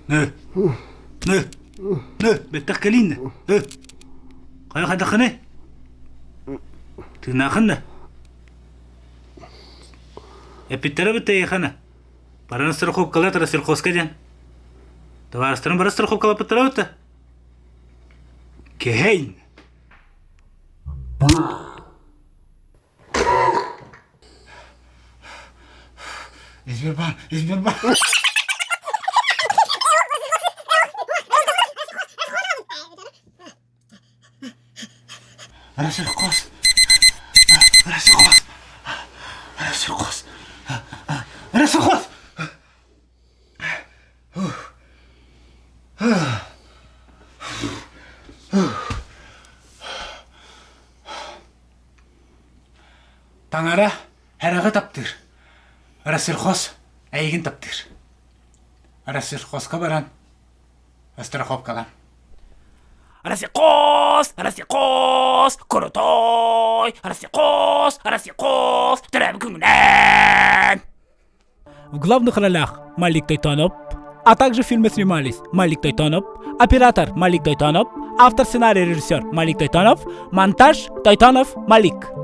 Нө, нө, нө, бэттэх кэлииннэ. Ө, хайа хайдаххыный? Тыынаахын да? Эппиттэрэ бытта эйиэхэ Баран страховкалаатара сельхозка диэн. Табаарыстарым бары страховкалаппыттара бытта. Кэһэйн! Сбербанк, Сбербанк. Рассельхоз. Рассельхоз. Рассельхоз. Рассельхоз. Таҥара Һэрэҕи таптыыр, Рассельхоз эйигин таптыыр. Рассельхозка баран страховкалан. Рассельхоз, Рассельхоз, крутой, Рассельхоз, Рассельхоз, төрөөбүт күҥҥүнэн! В главных ролях Малик Тойтонов, а также в фильме снимались Малик Тойтонов, оператор Малик Тойтонов, автор сценария режиссер Малик Тойтонов, монтаж Тойтонов Малик.